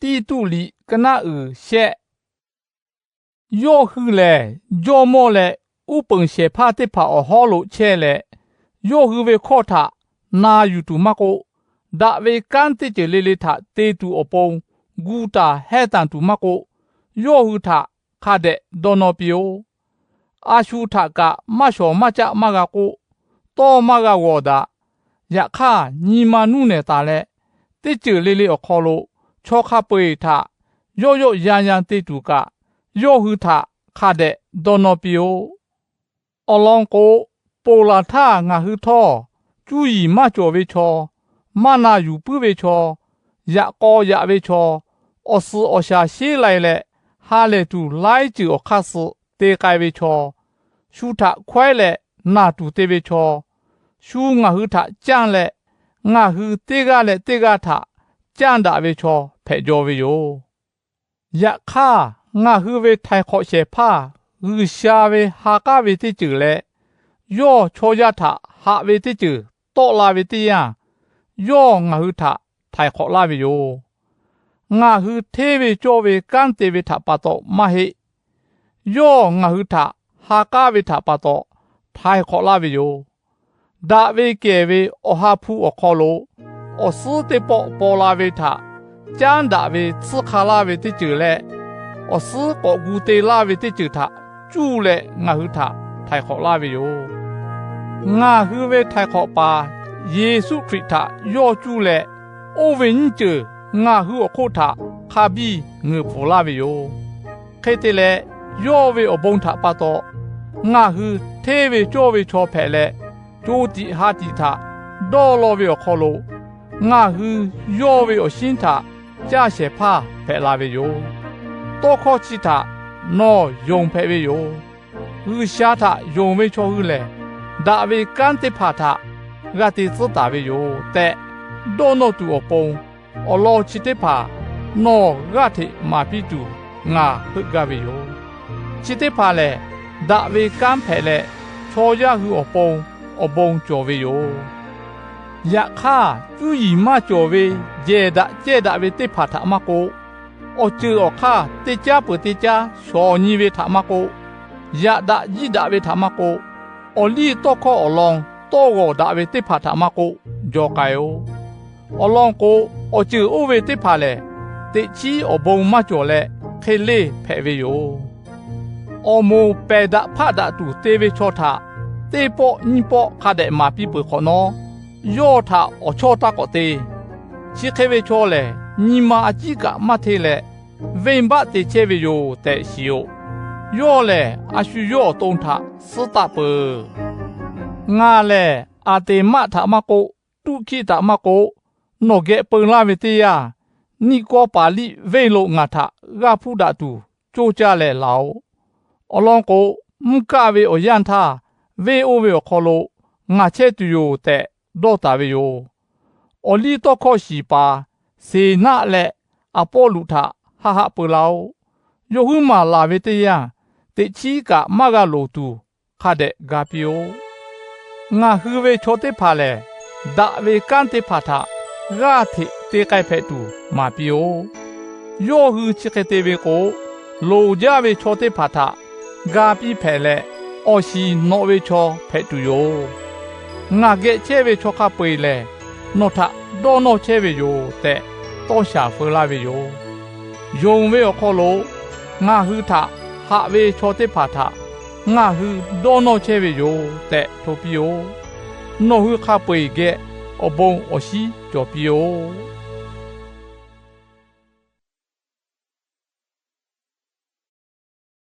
Tiˇtuˆ liꞈ ka naˆ uiˍ shehˆ. Yawˇ hui lehˬ, jawˇmawˇ leh uˉ peunˍ shehˍ hpaˇ teˇ hpaˍ awˬ hawˉ lo chehˇ leh, yawˇ hui ve hkawˇ htaꞈ na yuˬ tuˬ maˇ k'oˆ, daꞈ ve kanˉ teˇ ceuˬ le le htaꞈ te tuˬ awˬ pon gu taˍ hehnˇ taˍ tuˬ maˇ k'oˆ, yawˇ hui htaꞈ hk'a dehꞈ dawˇ nawˇ piˇ-oˆ. A shu htaꞈ kaꞈ maˇ shawˍ maˇ caˆ maˇ g'a k'oˆ, tawˇ maˇ g'a g'awˬ daꞈ. Yaꞈ hk'aˇ, nyi ma nuˇ nehˬ taˍ leh, teˇ ceuˬ le le awˬ hk'aw lo chaw hk'a peu-eˬ htaꞈ yawˆ yawˆ yan yan te tuˬ kaꞈ, yawˇ hui htaꞈ hk'a dehꞈ dawˇ nawˇ piˇ-oˆ. Awˬ lawn k'o, ponˬ laˬ htaˇ ngaˬ hui htawˇ, cuˇ yiˍ maˇ cawˬ ve chaw, maˇ na yuˬ puiˉ ve chaw, yaꞈ k'aw yaꞈ ve chaw, awˬ suhˍ awˬ shaˍ sheˉ lai leh, ha lehˬ tuˬ laiˉ ceuˬ awˬ hk'aˇ suh te k'ai ve chaw, shu htaꞈ hkawehˉ leh naˬ tuˬ te ve chaw, shu ngaˬ hui htaꞈ canˇ leh, ngaˬ hui teˇ g'aˇ leh teˇ g'aˇ htaꞈ canˇ daꞈ ve chaw hpehꞈ jaw ve yoˬ. Yaꞈ hk'aˇ, ngaˬ hui ve htaiˍ hk'awꞈ shehˍ hpaˇ G'uiˬsha ve ha k'aˉ ve teˇ ceuˬ leh, yawˇ chaw yaˇ htaꞈ haꞈ ve teˇ ceuˬ tawˆ la ve teˇ yanˇ, yawˇ ngaˬ hui htaꞈ htaiˍ hk'awꞈ laˇ ve yoˬ. Ngaˬ hui hteˇ ve cawˇ ve kanˉ te ve htaꞈ pa taw maˇ heˆ. Yawˇ ngaˬ hui htaꞈ ha k'aˉ ve htaꞈ pa taw htaiˍ hk'awꞈ laˇ ve yoˬ. Daꞈ ve kehˬ ve Awˬ ha hpu awˬ hk'aw lo awˬ suhˉ teˇ pawˆ paw la ve htaꞈ canˉ daꞈ ve tsuhˇ hk'a laˇ ve teˇ ceuˬ leh, awˬ suhˉ k'awꞈ gu te laˇ ve teˇ ceuˬ htaꞈ cuˇ leh ngaˬ hui htaꞈ htaiˍ hk'awꞈ laˇ ve yoˬ. Ngaˬ hui ve htaiˍ hk'awꞈ paˍ Yeˍsuˆ Hkriꞈ htaꞈ yawˇ cuˇ leh, oˇ ve nyiˇ ceuˬ ngaˬ hui awˬ hk'oˆ htaꞈ hk'a biˇ ngeuˍ pfuhˍ laˇ ve yoˬ. Hk'e te leh, yawˇ ve awˬ bon htaꞈ pa taw ngaˬ hui hteˇ ve cawˇ ve chaw hpehꞈ leh, co tiꞈ ha tiꞈ htaꞈ dawˇ law ve awˬ hk'aw lo, ngaˬ hui yawˇ ve awˬ shinˉ htaꞈ caˇ shehˍ hpaˇ hpehꞈ la ve yoˬ. Tawˇ hkawˇ chi htaꞈ nawˬ yonˍ hpehꞈ ve yoˬ. G'uiˬsha htaꞈ yonˍ ve chaw hui lehˬ, daꞈ ve kanˉ teˇ hpaˍ htaꞈ g'a te tcuhˉ taˍ ve yoˬ tehꞈ dawˇ nawˇ tuˬ awˬ pon, awˬ lawn chi teˇ hpaˍ nawˬ g'aˇ hteꞈ maˍ piˇ tuˬ ngaˬ heuˆ gaˇ ve yoˬ. Chi teˇ hpaˍ lehˬ, daꞈ ve kanˉ hpehꞈ leh, chaw yaˇ hui awˬ pon awˬ bon cawˬ ve yoˬ. Yaꞈ hk'aˇ, cuˇ yiˍ maˇ cawˬ ve jehˬ daꞈ cehˇ daꞈ ve teˇ hpaˍ htaꞈ maˇ k'oˆ, awˬ ceuˬ awˬ hk'aˇ teˇ caˉ peuˬ teˇ caˉ shawˍ nyi ve htaꞈ maˇ k'oˆ, yaꞈ daꞈ jiˇ daꞈ ve htaꞈ maˇ k'oˆ, awˬ liˇ tawˇ hkawˇ awˬ lawn tawˇ g'awˬ daꞈ ve teˇ hpaˍ htaꞈ maˇ k'oˆ, jaw k'ai-oˆ. Awˬ lawn k'o, awˬ ceuˬ oˇ ve teˇ hpaˍ lehˬ, teꞈ chiˉ awˬ bon maˇ cawˬ leh hk'e leˇ hpehꞈ ve yoˬ. Awˬ moˍ pehˬ daꞈ hpaˆ daꞈ tuˬ te ve chaw htaꞈ teˇ pawˆ nyiˇ pawˆ hk'a dehꞈ maˍ piˇ peuˬ hk'awꞈ nawˉ, yawˇ htaꞈ awˬ chawˇ taˇ k'awꞈ te. Chi hk'e ve chaw lehˬ, nyi ma a ciˉ kaꞈ maˇ hteˇ leh, venˇbaˆ te chehˇ ve yoˬ tehꞈ shiˍ-oꞈ. Yawˇ lehˬ, a shu yawˇ awˬ to htaꞈ suhˉ taˆ peuˬ. Ngaˬ lehˬ, Aˍteˍmaˆ htaꞈ maˇ k'oˆ, Tuˇhkiˆ htaꞈ maˇ k'oˆ, nawˬ geh peu laˇ ve teˇ yanˇ, Niˆkawˇpaˍliˆ venˇ lo ngaˬ htaꞈ g'aˇ hpuˇ daꞈ tuˬ coˇ caˇ leh laˬ-oꞈ. Awˬ lawn k'o, mvuhˇ kaˆ ve awˬ yanˇ htaˇ, venˇ oˇ ve awˬ hk'aw lo ngaˬ chehˇ tuˬ yoˬ tehꞈ dawˇ taˍ ve yoˬ. Awˬ liˇ tawˇ hkawˇ shiˍ paˍ Seˍnaˆ leh Aˍpawˇluꞈ htaꞈ haˆ haˆ peu laˇ-oˆ. Yawˇ huiˉ maˬ laˬ ve teˇ yanˇ, teꞈ chiˉ kaꞈ maˇ g'a loˍ tuˬ hk'a dehꞈ ga piˇ-oˆ. Ngaˬ hui ve chaw teˇ hpaˍ lehˬ, daꞈ ve kanˉ teˇ hpaˍ htaꞈ g'aˇ hteꞈ te k'ai hpehꞈ tuˬ maˍ piˇ-oˆ. Yawˇ hui chi hk'e te ve k'o, loˍ jaˇ ve chaw teˇ hpaˍ htaꞈ ga piˇ hpehꞈ leh, awˬ shiˍ nawꞈ ve chaw hpehꞈ tuˬ yoˬ. Ngaˬ geh chehˇ ve chaw hk'a peu-eˬ lehˬ, nawˬ htaꞈ dawˇ nawˇ chehˇ ve yoˬ tehꞈ, tawˇ shaˍ feu laˇ ve yoˬ. Yonˍ ve awˬ hk'aw lo ngaˬ hui htaꞈ haꞈ ve chaw teˇ hpaˍ htaꞈ ngaˬ hui dawˇ nawˇ chehˇ ve yoˬ tehꞈ hto piˇ-oˆ. Nawˬ hui hk'a peu-eˬ geh awˬ bon awˬ shinˉ cawˬ piˇ-oˆ.